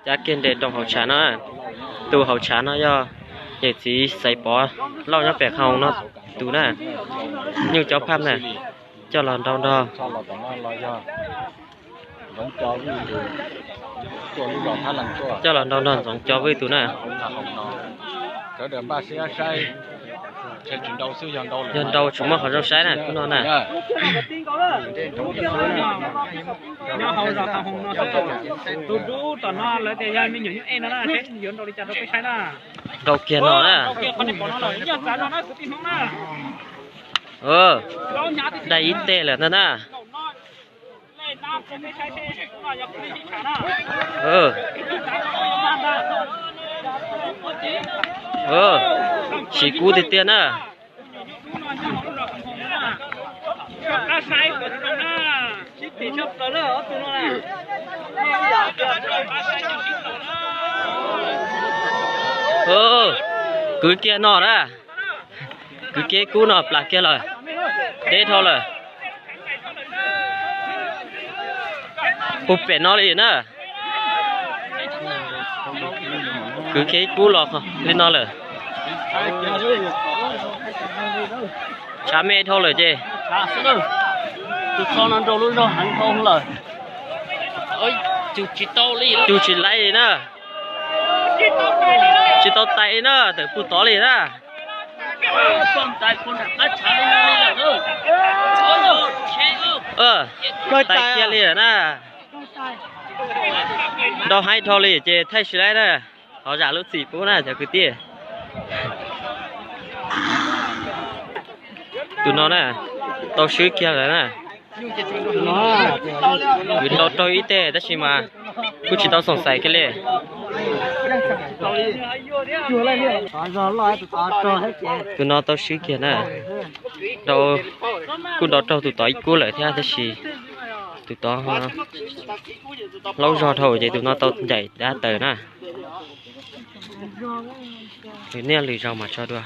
Cab kiag nres rau hauv tshav no. Tus hauv tshav no yog yawm txiv Xaiv Pov Lauj nyob pem qhov no tus na. Nyuj Cov Phaj na, coj los nrau nrog, coj los nrau nrog Ntxoov Cov Vwj tus na. Yog nrau tsis muaj qhov zoo saib na, kub no na. Tus dub tom no lawv tias yog me nyuam nyuj ej no na, seb yuav nrau li cas rau peb saib na. Nrau kiag no na. Yog txav no na kwv tij Hmoob na. Dai ib teg lawm ntag na. Siv kub tiag tiag na. Kwv kiag no na. Kwv kiag kub no plam kiag lawm. Deb dhau lawm. Puag pem no li na. Kwv kiag ib kub los li no lawm. Tshav me dhau lawm ces. Tus tsho no nrau lub zog heev dhau lawm. Cug tsis laib li na. Tsis tau tais li na, tawm puag tod li na. Tais kiag li na. Nrau heev dhau li ces thaij tsis laib na. Thov zam lub txim pub na cov kwv tij. Tus no na, tau swb kiag lawm na. Kwv nrau raug ib teg tab sis mas kuj tsis tau xoom xaiv kiag li. Tus no tau swb kiag na. Nrau, kuj nrau raug tus tod ib kub lawm thiab tab sis tus tod hlaub zog dhau ces tus no tau ncaim dab tawm na. Lwm niaj lwm zaus mam tso dua.